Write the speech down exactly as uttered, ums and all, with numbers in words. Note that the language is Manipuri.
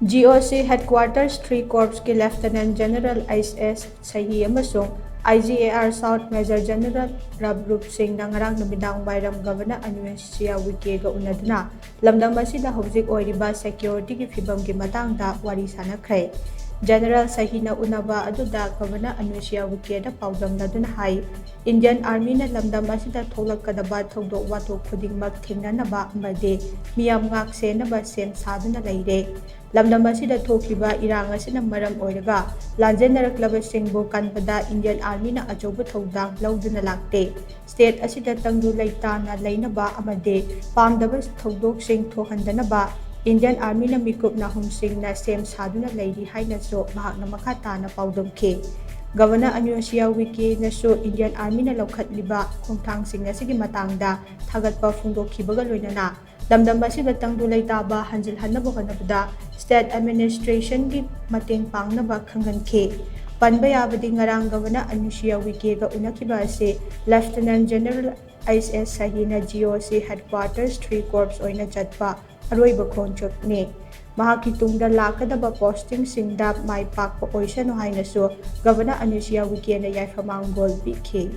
GOC Headquarters three Corpsꯀꯤ Lieutenant General H S Sahi ꯑꯃꯁꯨꯡ IGAR South Major General Rabrup Singhꯅ ꯉꯔꯥꯡ ꯅꯨꯃꯤꯗꯥꯡ ꯋꯥꯏꯔꯝ Governor Anusuiya Uikega ꯎꯅꯗꯨꯅ ꯂꯝꯗꯝ ꯑꯁꯤꯗ ꯍꯧꯖꯤꯛ ꯑꯣꯏꯔꯤꯕ securityꯒꯤ ꯐꯤꯕꯝꯒꯤ ꯃꯇꯥꯡꯗ ꯋꯥꯔꯤ ꯁꯥꯅꯈ꯭ꯔꯦ꯫ General Sahiꯅ ꯎꯅꯕ ꯑꯗꯨꯗ Governor Anusuiya Uikega ꯄꯥꯎꯗꯝꯅꯗꯨꯅ ꯍꯥꯏ, Indian Armyꯅ ꯂꯝꯗꯝ ꯑꯁꯤꯗ ꯊꯣꯛꯂꯛꯀꯗꯕ ꯊꯧꯗꯣꯛ ꯋꯥꯊꯣꯛ ꯈꯨꯗꯤꯡꯃꯛ ꯊꯦꯡꯅꯅꯕ ꯑꯃꯗꯤ ꯃꯤꯌꯥꯝ ꯉꯥꯛ ꯁꯦꯟꯅꯕ ꯁꯦꯝ ꯁꯥꯗꯨꯅ ꯂꯩꯔꯦ꯫ ꯂꯝꯗꯝ ꯑꯁꯤꯗ ꯊꯣꯛꯈꯤꯕ ꯏꯔꯥꯡ ꯑꯁꯤꯅ ꯃꯔꯝ ꯑꯣꯏꯔꯒ ꯂꯥꯟꯖꯦꯟꯅꯔꯛꯂꯕꯁꯤꯡꯕꯨ ꯀꯟꯕꯗ Indian Armyꯅ ꯑꯆꯧꯕ ꯊꯧꯗꯥꯡ ꯂꯧꯗꯨꯅ ꯂꯥꯛꯇꯦ꯫ State ꯑꯁꯤꯗ ꯇꯪꯗꯨ ꯂꯩꯇꯥꯅ ꯂꯩꯅꯕ ꯑꯃꯗꯤ ꯄꯥꯝꯗꯕ ꯊꯧꯗꯣꯛꯁꯤꯡ ꯊꯣꯛꯍꯟꯗꯅꯕ Indian Armyꯅ ꯃꯤꯀꯨꯞ ꯅꯥꯍꯨꯝꯁꯤꯡꯅ ꯁꯦꯝ ꯁꯥꯗꯨꯅ ꯂꯩꯔꯤ ꯍꯥꯏꯅꯁꯨ ꯃꯍꯥꯛꯅ ꯃꯈꯥ ꯇꯥꯅ ꯄꯥꯎꯗꯝꯈꯤ꯫ Governor Anusuiya Uikeꯅꯁꯨ Indian Armyꯅ ꯂꯧꯈꯠꯂꯤꯕ ꯈꯣꯡꯊꯥꯡꯁꯤꯡ ꯑꯁꯤꯒꯤ ꯃꯇꯥꯡꯗ ꯊꯥꯒꯠꯄ ꯐꯣꯡꯗꯣꯛꯈꯤꯕꯒ ꯂꯣꯏꯅꯅ ꯂꯝꯗꯝ ꯑꯁꯤꯗ ꯇꯪꯗꯨ ꯂꯩꯇꯥꯕ ꯍꯟꯖꯤꯜꯍꯟꯅꯕ ꯍꯣꯠꯅꯕꯗ State Administrationꯒꯤ ꯃꯇꯦꯡ ꯄꯥꯡꯅꯕ ꯈꯪꯍꯟꯈꯤ꯫ ꯄꯟꯕ ꯌꯥꯕꯗꯤ ꯉꯔꯥꯡ Governor Anusuiya Uikega ꯎꯅꯈꯤꯕ ꯑꯁꯤ Lieutenant General H S Sahiꯅ GOC Headquarters three Corps ꯑꯣꯏꯅ ꯆꯠꯄ ꯑꯔꯣꯏꯕ ꯈꯣꯡꯆꯠꯅꯤ꯫ ꯃꯍꯥꯛꯀꯤ ꯇꯨꯡꯗ ꯂꯥꯛꯀꯗꯕ postingꯁꯤꯡꯗ ꯃꯥꯏ ꯄꯥꯛꯄ ꯑꯣꯏꯁꯅꯨ ꯍꯥꯏꯅꯁꯨ Governor Anusuiya Uikena ꯌꯥꯏꯐꯃꯥꯡꯒꯣꯜ ꯄꯤꯈꯤ꯫